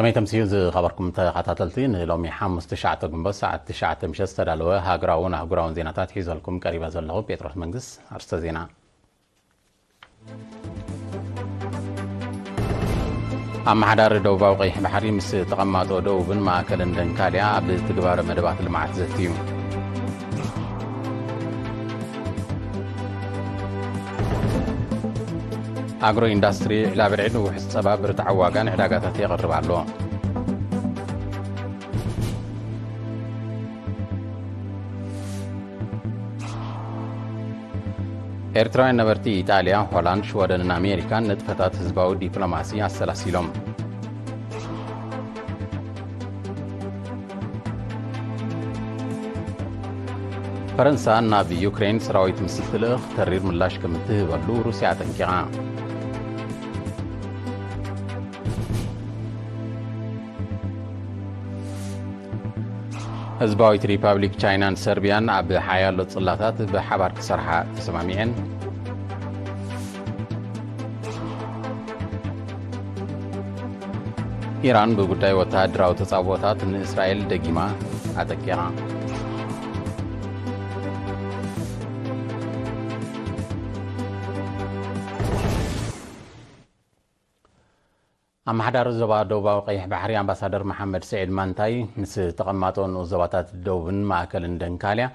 መይተምስዩ ዝኸበርኩም ተኸታተልቲ፣ ንሎሚ ሓሙስ ትሽዓተ ግንቦት ሰዓት ትሽዓተ ምሸት ዝተዳለወ ሃገራውን ኣህጉራውን ዜናታት ሒዘልኩም ቀሪበ ዘለኹ ጴጥሮስ መንግስ። ኣርስተ ዜና። ኣመሓዳሪ ደቡባዊ ቀይሕ ባሕሪ ምስ ተቐማጦ ደቡብን ማእከልን ደንካልያ ኣብ ትግባረ መደባት ልምዓት ዘትዩ። ኣግሮ ኢንዳስትሪ ዕላብርዒ ንውሑስ ጸባ ብርትዓዊ ዋጋ ንዕዳጋታት የቕርብ ኣሎ። ኤርትራውያን ነበርቲ ኢጣልያ፣ ሆላንድ፣ ሽወደንን ኣሜሪካን ንጥፈታት ህዝባዊ ዲፕሎማሲ ኣሰላሲሎም። ፈረንሳ ናብ ዩክሬን ሰራዊት ምስ እትልእኽ ተሪር ምላሽ ከም እትህበሉ ሩስያ ኣጠንቂቓ። ህዝባዊት ሪፓብሊክ ቻይናን ሰርቢያን ኣብ ሓያሎ ጽላታት ብሓባር ክሰርሓ ተሰማሚዐን። ኢራን ብጉዳይ ወተሃደራዊ ተጻብኦታት ንእስራኤል ደጊማ ኣጠቂቓ። ኣመሓዳሪ ዞባ ደቡባዊ ቀይሕ ባሕሪ ኣምባሳደር መሓመድ ስዒድ ማንታይ፣ ምስ ተቐማጦ ንኡስ ዞባታት ደቡብን ማእከልን ደንካልያ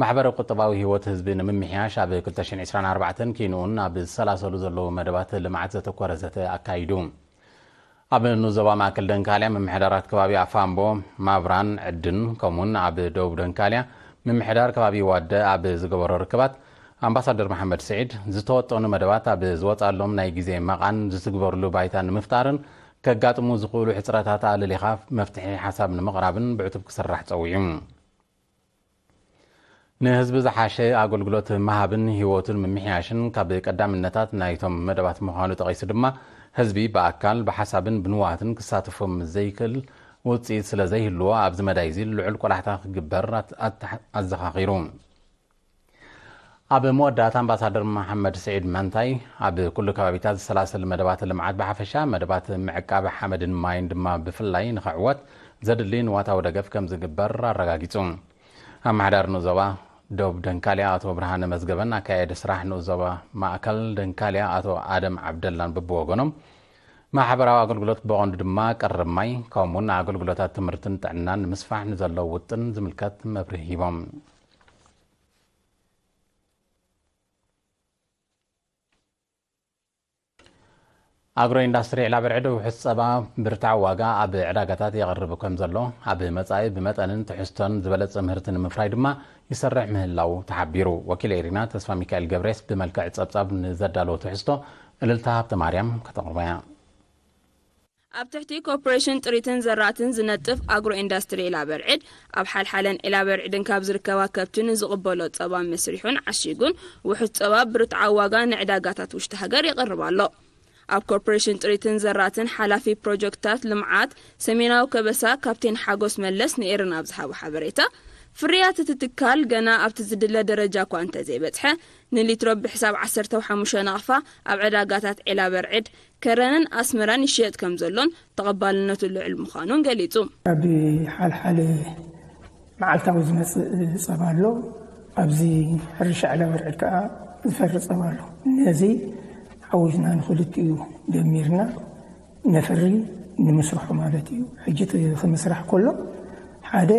ማሕበረ ቁጠባዊ ህይወት ህዝቢ ንምምሕያሽ ኣብ ክልተ ሽሕን ዕስራን ኣርባዕተን ኪንኡን ኣብ ዝሰላሰሉ ዘለዉ መደባት ልምዓት ዘተኮረ ዘተ ኣካይዱ። ኣብ ንኡስ ዞባ ማእከል ደንካልያ ምምሕዳራት ከባቢ ኣፋምቦ፣ ማብራን፣ ዕድን፣ ከምኡውን ኣብ ደቡብ ደንካልያ ምምሕዳር ከባቢ ዋደ ኣብ ዝገበሮ ርክባት፣ ኣምባሳደር መሓመድ ስዒድ፣ ዝተወጠኑ መደባት ኣብ ዝወጻሎም ናይ ግዜ መቓን ዝትግበርሉ ባይታ ንምፍጣርን ከጋጥሙ ዝኽእሉ ሕጽረታት ኣለሊኻ መፍትሒ ሓሳብ ንምቕራብን ብዕቱብ ክስራሕ ጸዊዑ። ንህዝቢ ዝሓሸ ኣገልግሎት ምሃብን ህይወቱን ምምሕያሽን ካብ ቀዳምነታት ናይቶም መደባት ምዃኑ ጠቒሱ ድማ፣ ህዝቢ ብኣካል፣ ብሓሳብን ብንዋትን ክሳተፎም ዘይክእል ውጽኢት ስለ ዘይህልዎ፣ ኣብዚ መዳይ እዚ ልዑል ቆላሕታ ክግበር ኣት-፣ ኣት-፣ ኣዘኻኺሩ። ኣብ መወዳእታ ኣምባሳደር መሓመድ ስዒድ መንታይ፣ ኣብ ኩሉ ከባቢታት ዝሰላሰል መደባት ልምዓት ብሓፈሻ፣ መደባት ምዕቃብ ሓመድን ማይን ድማ ብፍላይ ንኽዕወት ዘድሊ ንዋታዊ ደገፍ ከም ዝግበር ኣረጋጊጹ። ኣመሓዳሪ ንኡስ ዞባ ደቡብ ደንካልያ ኣቶ ብርሃነ መዝገበን ኣካያዲ ስራሕ ንኡስ ዞባ ማእከል ደንካልያ ኣቶ ኣደም ዓብደላን በብወገኖም፣ ማሕበራዊ ኣገልግሎት ብቐንዱ ድማ ቀረብ ማይ፣ ከምኡውን ኣገልግሎታት ትምህርትን ጥዕናን ንምስፋሕ ንዘለዉ ውጥን ዝምልከት መብርሂ ሂቦም። ኣግሮ ኢንዳስትሪ ዕላበርዕድ ውሑስ ጸባ ብርትዓዊ ዋጋ ኣብ ዕዳጋታት የቕርብ ከም ዘሎ፣ ኣብ መጻኢ ብመጠንን ትሕዝቶን ዝበለጸ ምህርቲ ንምፍራይ ድማ ይሰርሕ ምህላዉ ተሓቢሩ። ወኪል ኤሪና ተስፋ ሚካኤል ገብሬስ ብመልክዕ ጸብጻብ ንዘዳለዎ ትሕዝቶ እልልታ ሃብተ ማርያም ከተቕርቦ እያ። ኣብ ትሕቲ ኮርፖሬሽን ጥሪትን ዘራእትን ዝነጥፍ ኣግሮ ኢንዳስትሪ ዒላበርዕድ፣ ኣብ ሓልሓለን ዒላበርዕድን ካብ ዝርከባ ከብቲ ንዝቕበሎ ጸባ መስሪሑን ዓሺጉን ውሑስ ጸባ ብርትዓዊ ዋጋ ንዕዳጋታት ውሽጢ ሃገር የቕርብ ኣሎ። ኣብ ኮርፖሬሽን ጥሪትን ዘራእትን ሓላፊ ፕሮጀክትታት ልምዓት ሰሜናዊ ከበሳ ካፕቴን ሓጎስ መለስ ንኤረና ኣብ ዝሃቦ ሓበሬታ፣ ፍርያት እቲ ትካል ገና ኣብቲ ዝድለ ደረጃ እኳ እንተዘይበጽሐ፣ ንሊትሮ ብሕሳብ ዓሰርተ ሓሙሽተ ናቕፋ ኣብ ዕዳጋታት ዒላበርዕድ፣ ከረንን ኣስመራን ይሽየጥ ከም ዘሎን ተቐባልነቱ ልዑል ምዃኑን ገሊጹ። ኣብ ሓልሓለ መዓልታዊ ዝመጽእ ጸባ ኣሎ። ኣብዚ ሕርሻ ዕላበርዕድ ከኣ ዝፈሪ ጸባ ኣሎ። ነዚ ዓዊትና ንኽልቲኡ ደሚርና ነፍሪ ንምስርሖ ማለት እዩ። ሕጂ እቲ ክምስራሕ ከሎ ሓደ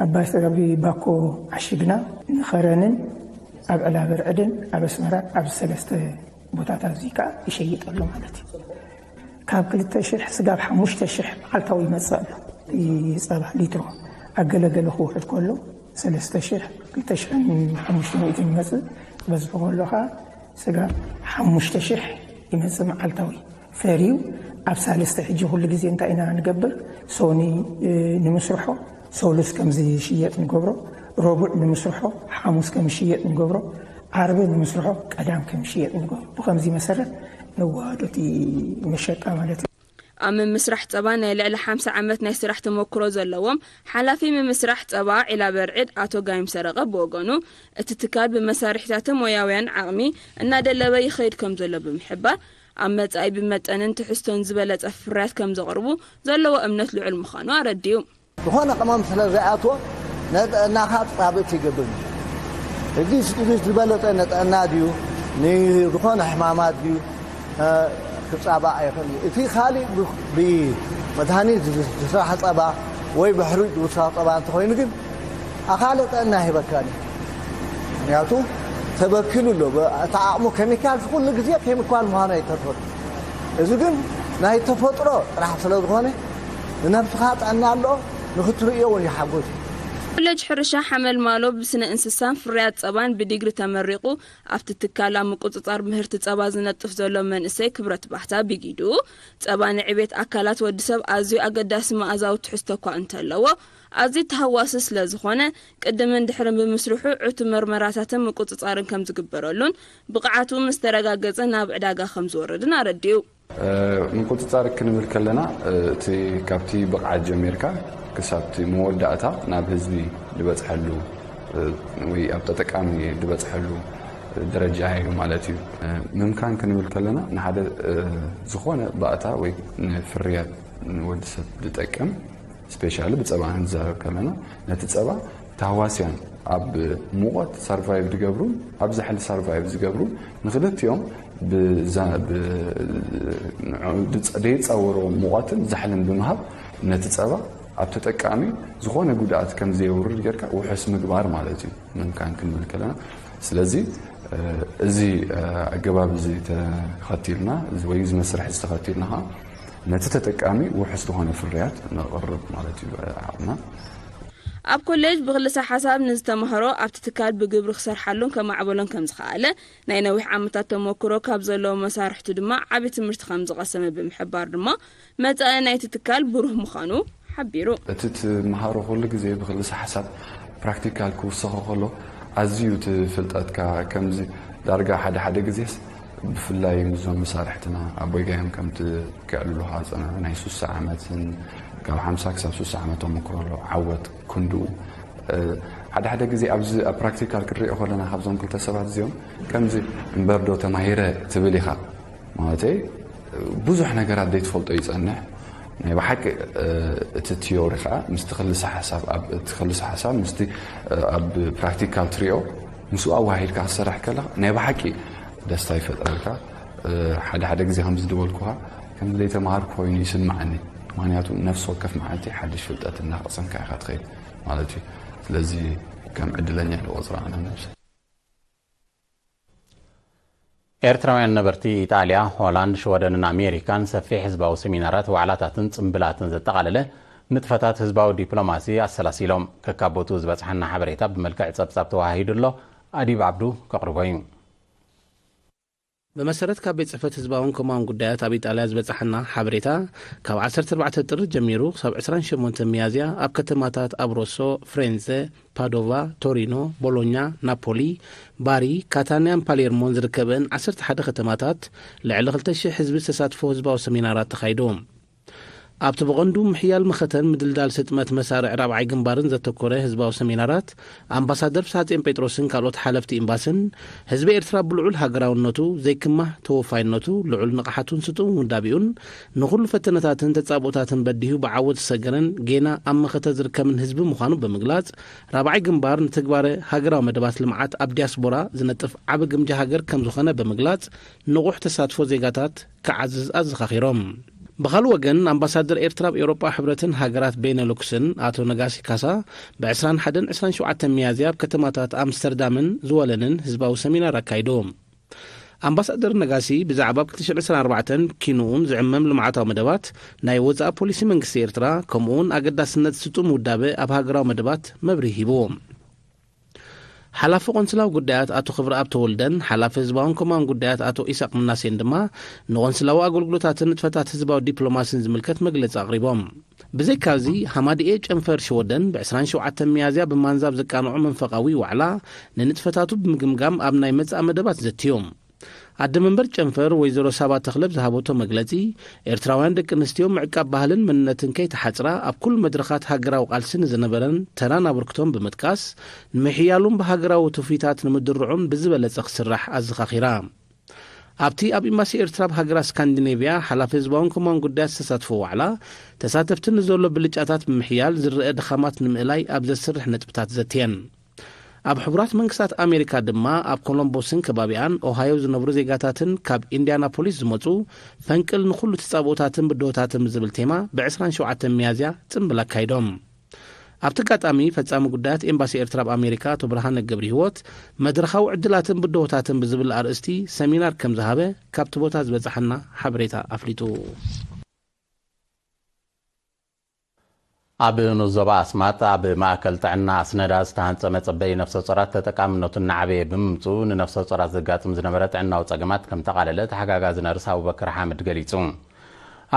ኣብ ባስ-፣ ኣብ ባኮ ዓሽግና ንኸረንን ኣብ ዕላበርዕድን ኣብ ኣስመራ ኣብ ሰለስተ ቦታታት እዚ ከኣ ይሸይጥ ኣሎ ማለት እዩ። ካብ ክልተ ሽሕ ስጋብ ሓሙሽተ ሽሕ መዓልታዊ ይመጽእ ኣሎ። እቲ ጸባ ሊትሮ ኣብ ገለገለ ክውሕድ ከሎ ሰለስተ ሽሕ፣ ክልተ ሽሕን ሓሙሽተ ሚእትን ይመጽእ። በዝሑ ከሎ ከኣ ስጋብ ሓሙሽተ ሽሕ ይመጽእ መዓልታዊ። ፈርዩ ኣብ ሳልስተ ሕጂ ኩሉ ግዜ እንታይ ኢና ንገብር? ሶኒ፣ እ፣ ንምስርሖ ሶሉስ ከም ዝሽየጥ ንገብሮ፣ ረቡዕ ንምስርሖ ሓሙስ ከም ዝሽየጥ ንገብሮ፣ ዓርቢ ንምስርሖ ቀዳም ከም ዝሽየጥ ንገብሮ። ብኸምዚ መሰረት ነዋህዶ እቲ መሸጣ ማለት እዩ። ኣብ ምምስራሕ ጸባ ናይ ልዕሊ ሓምሳ ዓመት ናይ ስራሕ ተመክሮ ዘለዎም ሓላፊ ምምስራሕ ጸባ ዒላ በርዕድ ኣቶ ጋይም ሰረቐ ብወገኑ፣ እቲ ትካል ብመሳርሒታትን ሞያውያን ዓቕሚ እናደለበ ይኸይድ ከም ዘሎ ብምሕባር፣ ኣብ መጻኢ ብመጠንን ትሕዝቶን ዝበለጸ ፍርያት ከም ዘቕርቡ ዘለዎ እምነት ልዑል ምዃኑ ኣረዲኡ። ዝኾነ ቅመም ስለ ዘይኣትዎ ንጥዕናኻ ፃብእቲ ይገብር። እዚ እዚ ዝበለፀ ንጥዕና ድዩ ንዝኾነ ሕማማት ድዩ ክፃባእ ኣይኽእል እዩ። እቲ ካሊእ ብመድሃኒት ዝስራሕ ፀባ ወይ ብሕሩጭ ዝውሰኽ ፀባ እንተኾይኑ ግን ኣኻለ ጥዕና ይህበካን እዩ። ምክንያቱ ተበኪሉ ኣሎ። እቲ ዓቕሙ ኬሚካል ኩሉ ግዜ ኬሚካል ምዃኑ ኣይተርፎን። እዚ ግን ናይ ተፈጥሮ ጥራሕ ስለ ዝኾነ ንነብስኻ ጥዕና ኣሎ ንክትርእዮ እውን ይሓጎስ እዩ። ኮሌጅ ሕርሻ ሓመልማሎ ብስነ እንስሳን ፍርያት ጸባን ብዲግሪ ተመሪቑ ኣብቲ ትካል ኣብ ምቁጽጻር ምህርቲ ጸባ ዝነጥፍ ዘሎ መንእሰይ ክብረት ባህታ ብጊዱ ጸባ ንዕቤት ኣካላት ወዲ ሰብ ኣዝዩ ኣገዳሲ መኣዛዊ ትሕዝቶ እኳ እንተለዎ ኣዝዩ ተሃዋሲ ስለ ዝኾነ ቅድምን ድሕርን ብምስርሑ ዕቱ መርመራታትን ምቁጽጻርን ከም ዝግበረሉን ብቕዓቱ ምስ ተረጋገጸ ናብ ዕዳጋ ከም ዝወርድን ኣረዲኡ። ምቁጽጻር ክንብል ከለና እቲ ካብቲ ብቕዓት ጀሚርካ ክሳብቲ መወዳእታ ናብ ህዝቢ ዝበጽሐሉ ወይ ኣብ ተጠቃሚ ዝበጽሐሉ ደረጃ ኢሉ ማለት እዩ። ምምካን ክንብል ከለና ንሓደ ዝኾነ ባእታ ወይ ንፍርያት ንወዲ ሰብ ዝጠቅም ስፔሻሊ ብፀባ ክንዛረብ ከለና ነቲ ፀባ ታህዋስያን ኣብ ሙቐት ሳርቫይቭ ዝገብሩን ኣብ ዛሕሊ ሳርቫይቭ ዝገብሩን ንክልቲኦም ደይፃወርዎ ሙቐትን ዛሕልን ብምሃብ ነቲ ፀባ ኣብ ተጠቃሚ ዝኾነ ጉድኣት ከም ዘየውርድ ጌርካ ውሑስ ምግባር ማለት እዩ። ምምካን ክንብል ከለና ስለዚ እዚ ኣገባብ እዚ ተኸቲልና ወይ እዚ መስርሕ እዚ ተኸቲልና ከዓ ነቲ ተጠቃሚ ውሑስ ዝኾነ ፍርያት ነቕርብ ማለት እዩ ዓቕምና። ኣብ ኮሌጅ ብክልሰ ሓሳብ ንዝተማህሮ ኣብቲ ትካል ብግብሪ ክሰርሓሉን ከማዕበሎን ከም ዝኸኣለ ናይ ነዊሕ ዓመታት ተመክሮ ካብ ዘለዎ መሳርሕቱ ድማ ዓቢ ትምህርቲ ከም ዝቐሰመ ብምሕባር ድማ መጻኢ ናይቲ ትካል ብሩህ ምዃኑ ሓቢሩ። እቲ ትምሃሮ ኩሉ ግዜ ብክልሰ ሓሳብ ፕራክቲካል ክውሰኾ ከሎ ኣዝዩ እቲ ፍልጠትካ ከምዚ ዳርጋ ሓደ ሓደ ግዜስ ብፍላይ ምስዞም መሳርሕትና ኣቦይ ጋዮም ከምቲ ከዕልሉኻ ዝጸንሑ ናይ ሱሳ ዓመትን ካብ ሓምሳ ክሳብ ሱሳ ዓመት ተመክሮ ኣሎ ዓወት ክንድኡ ሓደ ሓደ ግዜ ኣብዚ ኣብ ፕራክቲካል ክንሪኦ ከለና ካብዞም ክልተ ሰባት እዚኦም ከምዚ እምበርዶ ተማሂረ ትብል ኢኻ ማለተይ ብዙሕ ነገራት ዘይትፈልጦ ይጸንሕ ናይ ብሓቂ እቲ ቲዮሪ ከዓ ምስቲ ክልሰ ሓሳብ ኣብ እቲ ክልሰ ሓሳብ ምስቲ ኣብ ፕራክቲካል ትሪኦ ምስኡ ኣዋሂድካ ክሰርሕ ከለካ ናይ ብሓቂ ደስታ ይፈጥረልካ ሓደ ሓደ ግዜ ከም ዝድበልኩኻ ከም ዘይተምሃር ኮይኑ ይስምዓኒ ምክንያቱ ነፍሲ ወከፍ መዓልቲ ሓድሽ ፍልጠት እናቐሰምካ ኢኻ ትኸይድ ማለት እዩ ስለዚ ከም ዕድለኛ ንቆፅሮ ኣነ ነብሰ ኤርትራውያን ነበርቲ ኢጣልያ፣ ሆላንድ፣ ሽወደንን ኣሜሪካን ሰፊሕ ህዝባዊ ሰሚናራት፣ ዋዕላታትን ጽምብላትን ዘጠቓለለ ንጥፈታት ህዝባዊ ዲፕሎማሲ ኣሰላሲሎም። ከካብ ቦትኡ ዝበጽሓና ሓበሬታ ብመልክዕ ጸብጻብ ተዋሃሂዱ ኣሎ። ኣዲብ ዓብዱ ከቕርቦ እዩ። ብመሰረት ካብ ቤት ጽሕፈት ህዝባውን ኮማውን ጉዳያት ኣብ ኢጣልያ ዝበጽሓና ሓበሬታ፣ ካብ ዓሰርተ ኣርባዕተ ጥሪ ጀሚሩ ክሳብ ዕስራን ሸሞንተ ሚያዝያ ኣብ ከተማታት ኣብሮሶ፣ ፍሬንዘ፣ ፓዶቫ፣ ቶሪኖ፣ ቦሎኛ፣ ናፖሊ፣ ባሪ፣ ካታንያን ፓሌርሞን ዝርከበእን ዓሰርተ ሓደ ከተማታት ልዕሊ ክልተ ሽሕ ህዝቢ ዝተሳትፎ ህዝባዊ ሰሚናራት ተኻይዱ። ኣብቲ ብቐንዱ ምሕያል መኸተን ምድልዳል ስጥመት መሳርዕ ራብዓይ ግንባርን ዘተኮረ ህዝባዊ ሰሚናራት ኣምባሳደር ፍስሓጽዮን ጴጥሮስን ካልኦት ሓለፍቲ ኤምባስን ህዝቢ ኤርትራ ብልዑል ሃገራውነቱ ዘይክማህ ተወፋይነቱ ልዑል ንቕሓቱን ስጡም ውዳቤኡን ንኹሉ ፈተነታትን ተጻብኦታትን በዲሁ ብዓወት ዝሰገረን ጌና ኣብ መኸተ ዝርከብን ህዝቢ ምዃኑ ብምግላጽ ራብዓይ ግንባር ንትግባረ ሃገራዊ መደባት ልምዓት ኣብ ዲያስፖራ ዝነጥፍ ዓቢ ግምጃ ሃገር ከምዝኾነ ብምግላጽ ንቑሕ ተሳትፎ ዜጋታት ክዓዝዝ ኣዘኻኺሮም። ብኻልእ ወገን ኣምባሳደር ኤርትራ ኣብ ኤውሮጳ ሕብረትን ሃገራት ቤነሉክስን ኣቶ ነጋሲ ካሳ ብ ዕስራን ሓደን ዕስራን ሸውዓተን ሚያዝያ ኣብ ከተማታት ኣምስተርዳምን ዝወለንን ህዝባዊ ሰሚናር ኣካይዱ። ኣምባሳደር ነጋሲ ብዛዕባ ኣብ ክልተ ሽሕን ዕስራን ኣርባዕተን ኪንኡን ዝዕመም ልምዓታዊ መደባት፣ ናይ ወጻኢ ፖሊሲ መንግስቲ ኤርትራ፣ ከምኡውን ኣገዳስነት ስጡም ውዳበ ኣብ ሃገራዊ መደባት መብርሂ ሂቡ። ሓላፊ ቆንስላዊ ጉዳያት ኣቶ ክብረኣብ ተወልደን ሓላፊ ህዝባውን ኮማን ጉዳያት ኣቶ ኢሳቅ ምናሴን ድማ ንቆንስላዊ ኣገልግሎታትን ንጥፈታት ህዝባዊ ዲፕሎማሲን ዝምልከት መግለጺ ኣቕሪቦም። ብዘይካዚ ሃማድኤ ጨንፈር ሽወደን ብ ዕስራን ሸውዓተን ሚያዝያ ብማንዛብ ዘቃንዖ መንፈቓዊ ዋዕላ ንንጥፈታቱ ብምግምጋም ኣብ ናይ መጻኢ መደባት ዘትዮም። ኣደ መንበር ጨንፈር ወይዘሮ ሳባ ተኽለ ብዝሃበቶ መግለጺ፣ ኤርትራውያን ደቂ ኣንስትዮ ምዕቃብ ባህልን መንነትን ከይተሓጽራ ኣብ ኩሉ መድረኻት ሃገራዊ ቃልሲ ንዝነበረን ተራን ኣበርክቶን ብምጥቃስ፣ ንምሕያሉን ብሃገራዊ ትውፊታት ንምድርዑን ብዝበለጸ ክስራሕ ኣዘኻኺራ። ኣብቲ ኣብ ኤምባሲ ኤርትራ ኣብ ሃገራት ስካንዲኔቭያ ሓላፊ ህዝባውን ኮማውን ጉዳያት ዝተሳትፎ ዋዕላ፣ ተሳተፍቲ ንዘሎ ብልጫታት ብምሕያል ዝረአ ድኻማት ንምእላይ ኣብ ዘስርሕ ነጥብታት ዘትየን። ኣብ ሕቡራት መንግስታት ኣሜሪካ ድማ ኣብ ኮሎምቦስን ከባቢኣን ኦሃዮ ዝነብሩ ዜጋታትን ካብ ኢንድያናፖሊስ ዝመጹ ፈንቅል ንኹሉ ተጻብኦታትን ብድሆታትን ብዝብል ቴማ ብ ዕስራን ሸውዓተን ሚያዝያ ጽምብል ኣካይዶም። ኣብቲ ኣጋጣሚ ፈጻሚ ጉዳያት ኤምባሲ ኤርትራ ኣብ ኣሜሪካ ኣቶ ብርሃነ ገብረሂወት መድረኻዊ ዕድላትን ብድሆታትን ብዝብል ኣርእስቲ ሰሚናር ከም ዝሃበ ካብቲ ቦታ ዝበጻሓና ሓበሬታ ኣፍሊጡ። ኣብ ንኡስ ዞባ ኣስማጥ ኣብ ማእከል ጥዕና ኣስነዳ ዝተሃንጸ መጸበዪ ነፍሰ ጾራት ተጠቃምነቱ እናዓበየ ብምምጽኡ ንነፍሰ ጾራት ዘጋጥም ዝነበረ ጥዕናዊ ጸገማት ከም ተቓለለ ተሓጋጋዚ ነርስ ኣቡበከር ሓምድ ገሊጹ።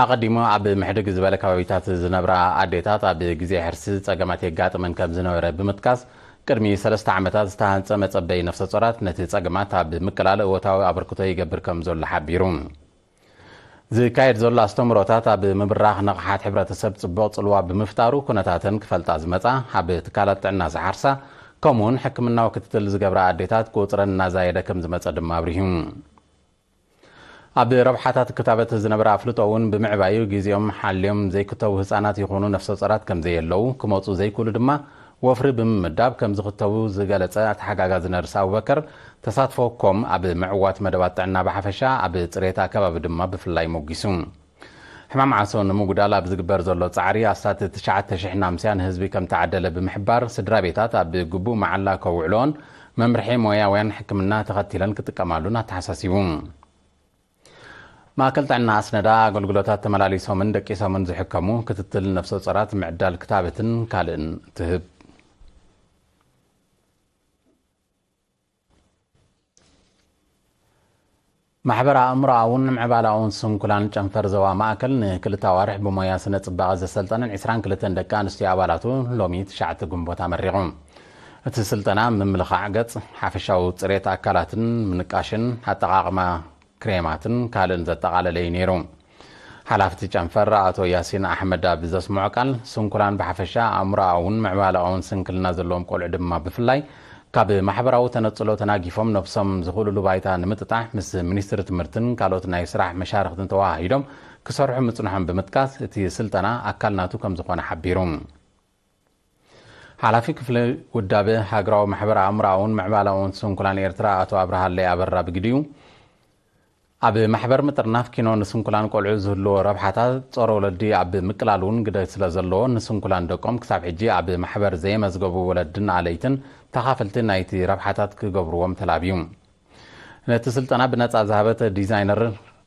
ኣቐዲሙ ኣብ ምሕድግ ዝበለ ከባቢታት ዝነብራ ኣዴታት ኣብ ግዜ ሕርሲ ጸገማት የጋጥመን ከም ዝነበረ ብምጥቃስ፣ ቅድሚ ሰለስተ ዓመታት ዝተሃንጸ መጸበዪ ነፍሰ ጾራት ነቲ ጸገማት ኣብ ምቅላል እወታዊ ኣበርክቶ ይገብር ከም ዘሎ ሓቢሩ። ዝካየድ ዘሎ ኣስተምህሮታት ኣብ ምብራኽ ንቕሓት ሕብረተሰብ ጽቡቕ ጽልዋ ብምፍጣሩ፣ ኩነታተን ክፈልጣ ዝመጻ፣ ኣብ ትካላት ጥዕና ዝሓርሳ፣ ከምኡውን ሕክምናዊ ክትትል ዝገብራ ኣዴታት ቁጽረን እናዛየደ ከም ዝመጸ ድማ ኣብሪሁ። ኣብ ረብሓታት ክታበት ዝነበረ ኣፍልጦ እውን ብምዕባዩ፣ ግዜኦም ሓልዮም ዘይክተቡ ህጻናት ይኹኑ ነፍሰ ጾራት ከም ዘየለዉ፣ ክመጹ ዘይክእሉ ድማ ወፍሪ ብምምዳብ ከም ዝኽተቡ ዝገለጸ ተሓጋጋዚ ነርስ ኣቡበከር፣ ተሳትፎ ኮም ኣብ ምዕዋት መደባት ጥዕና ብሓፈሻ፣ ኣብ ጽሬት ኣከባቢ ድማ ብፍላይ ሞጊሱ። ሕማም ዓሶ ንምጉዳል ኣብ ዝግበር ዘሎ ጻዕሪ፣ ኣስታት ትሽዓተ ሽሕ ናምስያ ንህዝቢ ከም ተዓደለ ብምሕባር፣ ስድራ ቤታት ኣብ ግቡእ መዓላ ከውዕሎን መምርሒ ሞያውያን ሕክምና ተኸቲለን ክጥቀማሉን ኣተሓሳሲቡ። ማእከል ጥዕና ኣስነዳ፣ ኣገልግሎታት ተመላሊሶምን ደቂሶምን ዝሕከሙ፣ ክትትል ነፍሰ ጾራት፣ ምዕዳል ክታበትን ካልእን ትህብ። ማሕበር ኣእምሮኣውን ምዕባለኣውን ስንኩላን ጨንፈር ዞባ ማእከል ንክልተ ኣዋርሕ ብሞያ ስነ ጽባቐ ዘሰልጠነን ዕስራን ክልተን ደቂ ኣንስትዮ ኣባላቱ ሎሚ ትሽዓተ ግንቦት ኣመሪቑ። እቲ ስልጠና ምምልኻዕ ገጽ፣ ሓፈሻዊ ጽሬት ኣካላትን ምንቃሽን፣ ኣጠቓቕማ ክሬማትን ካልእን ዘጠቓለለ እዩ ነይሩ። ሓላፍቲ ጨንፈር ኣቶ ያሲን ኣሕመድ ኣብ ዘስምዖ ቃል፣ ስንኩላን ብሓፈሻ፣ ኣእምሮኣውን ምዕባለኣውን ስንክልና ዘለዎም ቆልዑ ድማ ብፍላይ፣ ካብ ማሕበራዊ ተነጽሎ ተናጊፎም ነብሶም ዝኽእሉሉ ባይታ ንምጥጣሕ ምስ ሚኒስትሪ ትምህርትን ካልኦት ናይ ስራሕ መሻርኽትን ተወሃሂዶም ክሰርሑ ምጽንሖም ብምጥቃስ፣ እቲ ስልጠና ኣካል ናቱ ከም ዝኾነ ሓቢሩ። ሓላፊ ክፍሊ ውዳበ ሃገራዊ ማሕበር ኣእምሮኣውን ምዕባለኣውን ስንኩላን ኤርትራ ኣቶ ኣብርሃለይ ኣበራ ብግዲኡ፣ ኣብ ማሕበር ምጥርናፍ ኪኖ ንስንኩላን ቆልዑ ዝህልዎ ረብሓታት ጾረ ወለዲ ኣብ ምቅላል እውን ግደ ስለ ዘለዎ፣ ንስንኩላን ደቆም ክሳብ ሕጂ ኣብ ማሕበር ዘየመዝገቡ ወለድን ኣለይትን ተኻፈልቲ ናይቲ ረብሓታት ክገብርዎም ተላብዩ። ነቲ ስልጠና ብነጻ ዝሃበት ዲዛይነር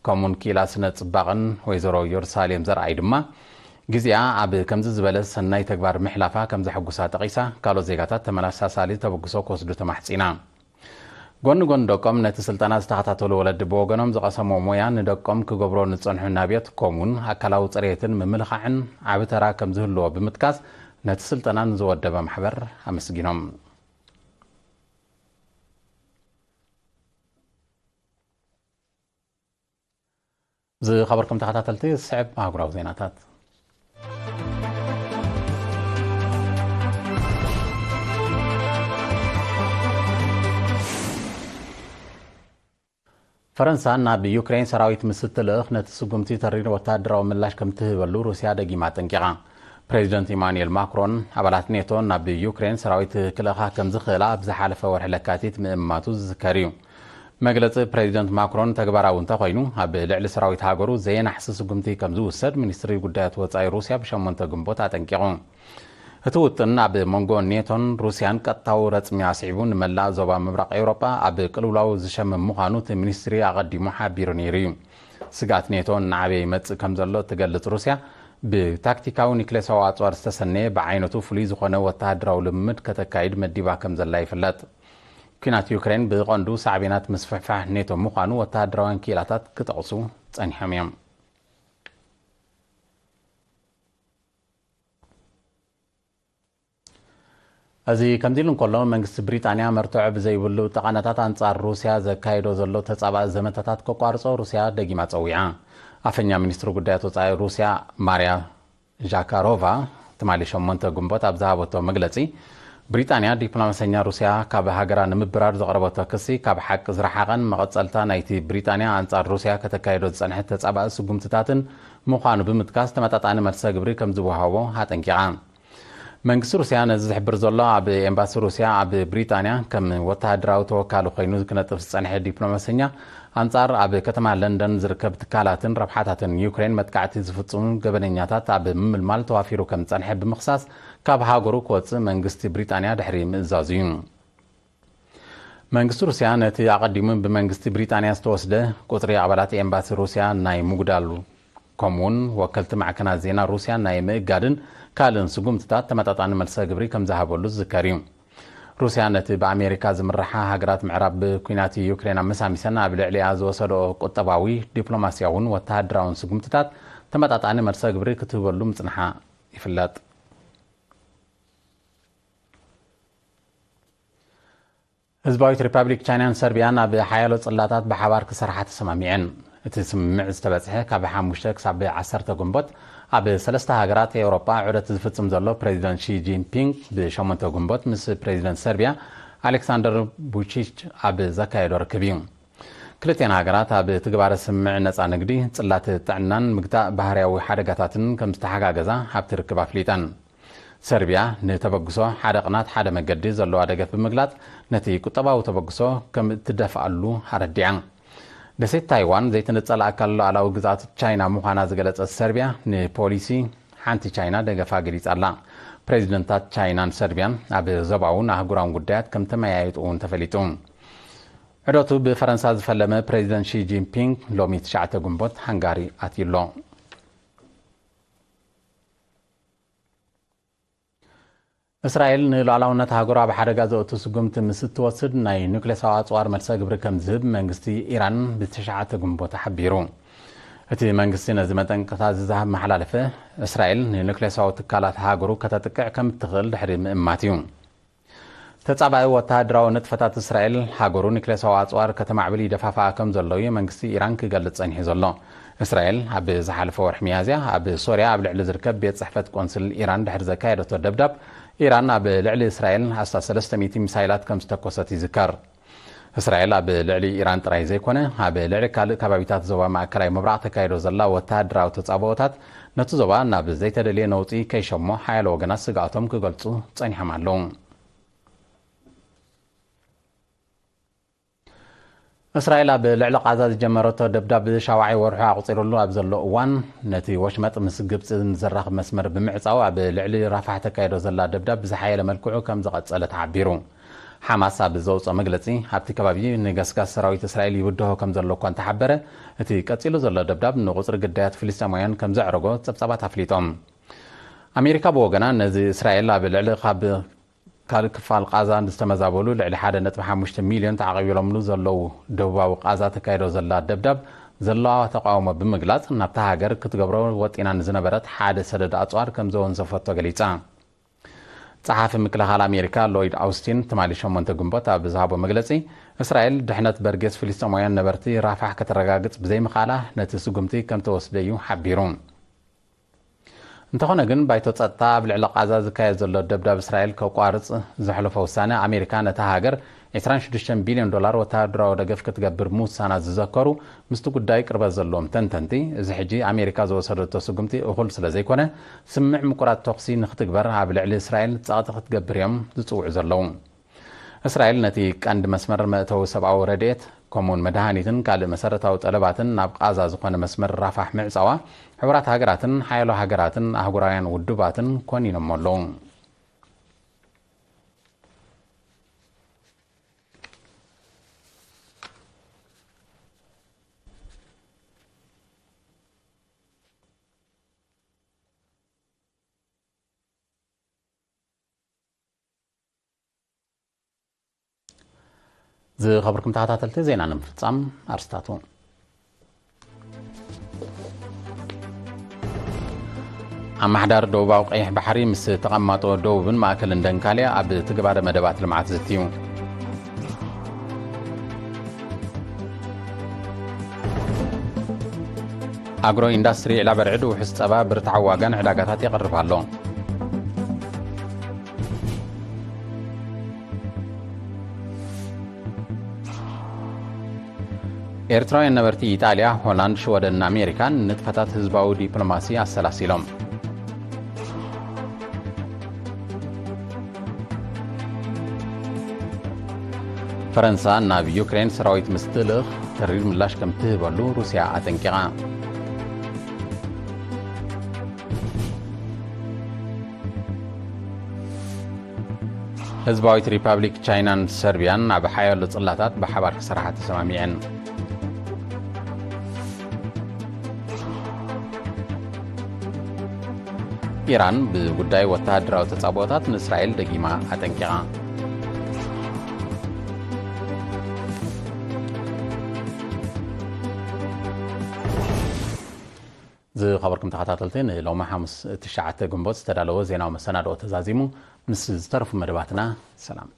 ኮሙን ክኢላ ስነ ጽባቕን ወይዘሮ ዮርሳሌም ዘርኣይ ድማ፣ ግዜኣ ኣብ ከምዚ ዝበለ ሰናይ ተግባር ምሕላፋ ከም ዘሐጉሳ ጠቒሳ፣ ካልኦት ዜጋታት ተመሳሳሊ ተበግሶ ክወስዱ ተማሕጺና። ጎኒ ጎኒ ደቆም ነቲ ስልጠና ዝተኸታተሉ ወለዲ ብወገኖም ዝቐሰሞ ሞያ ንደቆም ክገብሮ ንጸንሑ ናብየት፣ ከምኡውን ኣካላዊ ጽሬትን ምምልኻዕን ዓቢ ተራ ከም ዝህልዎ ብምጥቃስ፣ ነቲ ስልጠና ንዝወደበ ማሕበር ኣመስጊኖም። ዝኸበርኩም ተኸታተልቲ፣ ዝስዕብ ኣህጉራዊ ዜናታት። ፈረንሳ ናብ ዩክሬን ሰራዊት ምስ እትልእኽ፣ ነቲ ስጉምቲ ተሪር ወተሃደራዊ ምላሽ ከም ትህበሉ ሩስያ ደጊማ ኣጠንቂቓ። ፕሬዚደንት ኢማኑኤል ማክሮን፣ ኣባላት ኔቶ ናብ ዩክሬን ሰራዊት ክልእኻ ከም ዝኽእላ ኣብ ዝሓለፈ ወርሒ ለካቲት ምእማቱ ዝዝከር እዩ። መግለጺ ፕሬዚደንት ማክሮን ተግባራዊ እንተኾይኑ፣ ኣብ ልዕሊ ሰራዊት ሃገሩ ዘየናሕሲ ስጉምቲ ከም ዝውሰድ ሚኒስትሪ ጉዳያት ወጻኢ ሩስያ ብሸሞንተ ግንቦት ኣጠንቂቑ። እቲ ውጥን ኣብ መንጎ ኔቶን ሩስያን ቀጥታዊ ረጽሚ ኣስዒቡ፣ ንመላእ ዞባ ምብራቕ ኤውሮጳ ኣብ ቅልውላው ዝሸምም ምዃኑ እቲ ሚኒስትሪ ኣቐዲሙ ሓቢሩ ነይሩ እዩ። ስግኣት ኔቶ እናዓበየ ይመጽእ ከም ዘሎ እትገልጽ ሩስያ፣ ብታክቲካዊ ኒክሌሳዊ ኣጽዋር ዝተሰነየ ብዓይነቱ ፍሉይ ዝኾነ ወተሃደራዊ ልምምድ ከተካይድ መዲባ ከም ዘላ ይፍለጥ። ኲናት ዩክሬን ብቐንዱ ሳዕቤናት ምስፍሕፋሕ ኔቶ ምዃኑ ወተሃደራውያን ክኢላታት ክጠቕሱ ጸኒሖም እዮም። እዚ ከምዚ ኢሉ እንከሎ፣ መንግስቲ ብሪጣንያ መርትዖ ብዘይብሉ ጠቐነታት ኣንጻር ሩስያ ዘካየዶ ዘሎ ተጻባኢ ዘመተታት ከቋርጾ ሩስያ ደጊማ ጸዊዓ። ኣፈኛ ሚኒስትሪ ጉዳያት ወጻኢ ሩስያ ማርያ ዣካሮቫ ትማሊ ሸሞንተ ግንቦት ኣብ ዝሃበቶ መግለጺ፣ ብሪጣንያ ዲፕሎማሰኛ ሩስያ ካብ ሃገራ ንምብራር ዘቕረበቶ ክሲ ካብ ሓቂ ዝረሓቐን መቐጸልታ ናይቲ ብሪጣንያ ኣንጻር ሩስያ ከተካይዶ ዝጸንሐት ተጻባኢ ስጉምትታትን ምዃኑ ብምጥቃስ ተመጣጣኒ መልሰ ግብሪ ከም ዝወሃቦ ኣጠንቂቓ። መንግስቲ ሩስያ ነዚ ዝሕብር ዘሎ ኣብ ኤምባሲ ሩስያ ኣብ ብሪጣንያ ከም ወተሃደራዊ ተወካሊ ኮይኑ ክነጥፍ ዝጸንሐ ዲፕሎማሰኛ ኣንጻር ኣብ ከተማ ለንደን ዝርከብ ትካላትን ረብሓታትን ዩክሬን መጥቃዕቲ ዝፍጽሙ ገበነኛታት ኣብ ምምልማል ተዋፊሩ ከም ዝጸንሐ ብምኽሳስ ካብ ሃገሩ ክወጽእ መንግስቲ ብሪጣንያ ድሕሪ ምእዛዙ እዩ። መንግስቲ ሩስያ ነቲ ኣቐዲሙ ብመንግስቲ ብሪጣንያ ዝተወስደ ቁጽሪ ኣባላት ኤምባሲ ሩስያ ናይ ምጉዳሉ ከምኡውን ወከልቲ ማዕከናት ዜና ሩስያ ናይ ምእጋድን ካልእን ስጉምትታት ተመጣጣኒ መልሰ ግብሪ ከም ዝሃበሉ ዝዝከር እዩ። ሩስያ ነቲ ብኣሜሪካ ዝምርሓ ሃገራት ምዕራብ ብኲናት ዩክሬን ኣመሳሚሰን ኣብ ልዕሊኣ ዝወሰደኦ ቁጠባዊ፣ ዲፕሎማስያውን ወተሃደራውን ስጉምትታት ተመጣጣኒ መልሰ ግብሪ ክትህበሉ ምጽንሓ ይፍለጥ። ህዝባዊት ሪፓብሊክ ቻይናን ሰርቢያን ኣብ ሓያሎ ጽላታት ብሓባር ክሰርሓ ተሰማሚዐን። እቲ ስምምዕ ዝተበጽሐ ካብ ሓሙሽተ ክሳብ ዓሰርተ ግንቦት ኣብ ሰለስተ ሃገራት ኤውሮጳ ዑደት ዝፍጽም ዘሎ ፕሬዚደንት ሺ ጂንፒንግ ብሸሞንተ ግንቦት ምስ ፕሬዚደንት ሰርቢያ ኣሌክሳንደር ቡቺች ኣብ ዘካየዶ ርክብ እዩ። ክልቲኣን ሃገራት ኣብ ትግባረ ስምምዕ ነጻ ንግዲ፣ ጽላት ጥዕናን ምግታእ ባህርያዊ ሓደጋታትን ከም ዝተሓጋገዛ ኣብቲ ርክብ ኣፍሊጠን። ሰርቢያ ንተበግሶ ሓደ ቅናት ሓደ መገዲ ዘለዋ ደገፍ ብምግላጽ ነቲ ቁጠባዊ ተበግሶ ከም እትደፍኣሉ ኣረዲኣ። ደሴት ታይዋን ዘይትንጸል ኣካል ሉዓላዊ ግዝኣት ቻይና ምዃና ዝገለጸት ሰርቢያ ንፖሊሲ ሓንቲ ቻይና ደገፋ ገሊጻ ኣላ። ፕሬዚደንታት ቻይናን ሰርቢያን ኣብ ዞባውን ኣህጉራውን ጉዳያት ከም ተመያየጡ እውን ተፈሊጡ። ዕደቱ ብፈረንሳ ዝፈለመ ፕሬዚደንት ሺ ጂንፒንግ ሎሚ ትሽዓተ ግንቦት ሃንጋሪ ኣትዩ ኣሎ። እስራኤል ንሉዓላውነት ሃገሩ ኣብ ሓደጋ ዘእቱ ስጉምቲ ምስ እትወስድ ናይ ኑክሌሳዊ ኣጽዋር መልሰ ግብሪ ከም ዝህብ መንግስቲ ኢራን ብትሽዓተ ግንቦት ሓቢሩ። እቲ መንግስቲ ነዚ መጠንቀቕታ ዝዝሃብ መሓላለፈ እስራኤል ንኑክሌሳዊ ትካላት ሃገሩ ከተጥቅዕ ከም እትኽእል ድሕሪ ምእማት እዩ። ተጻባኢ ወተሃደራዊ ንጥፈታት እስራኤል ሃገሩ ኒክሌሳዊ ኣጽዋር ከተማዕብል ይደፋፍኣ ከም ዘሎ እዩ መንግስቲ ኢራን ክገልጽ ጸኒሑ ዘሎ። እስራኤል ኣብ ዝሓለፈ ወርሒ ሚያዝያ ኣብ ሶርያ ኣብ ልዕሊ ዝርከብ ቤት ጽሕፈት ቆንስል ኢራን ድሕሪ ዘካየደቶ ደብዳብ፣ ኢራን ኣብ ልዕሊ እስራኤል ኣስታት ሰለስተ ሚእቲ ሚሳይላት ከም ዝተኮሰት ይዝከር። እስራኤል ኣብ ልዕሊ ኢራን ጥራይ ዘይኮነ፣ ኣብ ልዕሊ ካልእ ከባቢታት ዞባ ማእከላይ ምብራቕ ተካይዶ ዘላ ወተሃደራዊ ተጻብኦታት ነቲ ዞባ ናብ ዘይተደልየ ነውጺ ከይሸሞ ሓያሎ ወገናት ስግኣቶም ክገልጹ ጸኒሖም ኣለዉ። እስራኤል ኣብ ልዕሊ ቃዛ ዝጀመረቶ ደብዳብ ሻውዓይ ወርሑ ኣቑጺሩሉ ኣብ ዘሎ እዋን፣ ነቲ ወሽመጥ ምስ ግብጺ ንዘራኽብ መስመር ብምዕጻው ኣብ ልዕሊ ራፋሕ ተካይዶ ዘላ ደብዳብ ብዝሓየለ መልክዑ ከም ዝቐጸለ ተሓቢሩ። ሓማስ ኣብ ዘውጽኦ መግለጺ፣ ኣብቲ ከባቢ ንገስጋስ ሰራዊት እስራኤል ይብድሆ ከም ዘሎ እኳ እንተሓበረ፣ እቲ ቀጺሉ ዘሎ ደብዳብ ንቑጽሪ ግዳያት ፍልስጤማውያን ከም ዘዕረጎ ጸብጻባት ኣፍሊጦም። ኣሜሪካ ብወገና፣ ነዚ እስራኤል ኣብ ልዕሊ ካብ ካልእ ክፋል ቃዛ ዝተመዛበሉ ልዕሊ ሓደ ነጥቢ ሓሙሽተ ሚልዮን ተዓቒቦምሉ ዘለዉ ደቡባዊ ቃዛ ተካይዶ ዘላ ደብዳብ ዘለዋ ተቃውሞ ብምግላጽ፣ ናብታ ሃገር ክትገብሮ ወጢና ንዝነበረት ሓደ ሰደድ ኣጽዋር ከም ዘወንዘፈቶ ገሊጻ። ጸሓፊ ምክልኻል ኣሜሪካ ሎይድ ኣውስቲን ትማሊ ሸሞንተ ግንቦት ኣብ ዝሃቦ መግለጺ፣ እስራኤል ድሕነት በርጌስ ፍልስጤማውያን ነበርቲ ራፋሕ ከተረጋግጽ ብዘይምኽኣላ ነቲ ስጉምቲ ከም ተወስደ እዩ ሓቢሩ። እንተኾነ ግን፣ ባይቶ ጸጥታ ኣብ ልዕሊ ቃዛ ዝካየድ ዘሎ ደብዳብ እስራኤል ከቋርጽ ዘሕለፎ ውሳነ፣ ኣሜሪካ ነታ ሃገር ዕስራን ሽዱሽተን ቢልዮን ዶላር ወተሃደራዊ ደገፍ ክትገብር ምውሳና ዝዘከሩ ምስቲ ጉዳይ ቅርበት ዘለዎም ተንተንቲ፣ እዚ ሕጂ ኣሜሪካ ዝወሰደቶ ስጉምቲ እኹል ስለ ዘይኮነ፣ ስምምዕ ምቁራጽ ተኹሲ ንክትግበር ኣብ ልዕሊ እስራኤል ጸቕጢ ክትገብር እዮም ዝጽውዑ ዘለዉ። እስራኤል ነቲ ቀንዲ መስመር መእተዊ ሰብኣዊ ረድኤት፣ ከምኡውን መድሃኒትን ካልእ መሰረታዊ ጠለባትን ናብ ቃዛ ዝኾነ መስመር ራፋሕ ምዕጻዋ፣ ሕቡራት ሃገራትን ሓያሎ ሃገራትን ኣህጉራውያን ውድባትን ኮኒኖሞ ኣለዉ። ዝኸበርኩም ተኸታተልቲ፣ ዜና ንምፍጻም ኣርስታቱ። ኣማሕዳር ደቡባዊ ቀይሕ ባሕሪ ምስ ተቐማጦ ደቡብን ማእከልን ደንካልያ ኣብ ትግባረ መደባት ልምዓት ዝትዩ። ኣግሮ ኢንዳስትሪ ዒላ በርዕድ ውሑስ ጸባ ብርትዓዊ ዋጋን ዕዳጋታት የቕርብ ኣሎ። ኤርትራውያን ነበርቲ ኢጣልያ፣ ሆላንድ፣ ሽወደንን ኣሜሪካን ንጥፈታት ህዝባዊ ዲፕሎማሲ ኣሰላሲሎም። ፈረንሳ ናብ ዩክሬን ሰራዊት ምስ ትልእኽ ተሪር ምላሽ ከም ትህበሉ ሩስያ ኣጠንቂቓ። ህዝባዊት ሪፓብሊክ ቻይናን ሰርቢያን ኣብ ሓያሎ ጽላታት ብሓባር ክሰርሓ ተሰማሚዐን። ኢራን ብጉዳይ ወተሃደራዊ ተጻብኦታት ንእስራኤል ደጊማ ኣጠንቂቓ። ዝኸበርኩም ተኸታተልቲ፣ ንሎሚ ሓሙስ ትሽዓተ ግንቦት ዝተዳለወ ዜናዊ መሰናድኦ ተዛዚሙ። ምስ ዝተረፉ መደባትና ሰላም።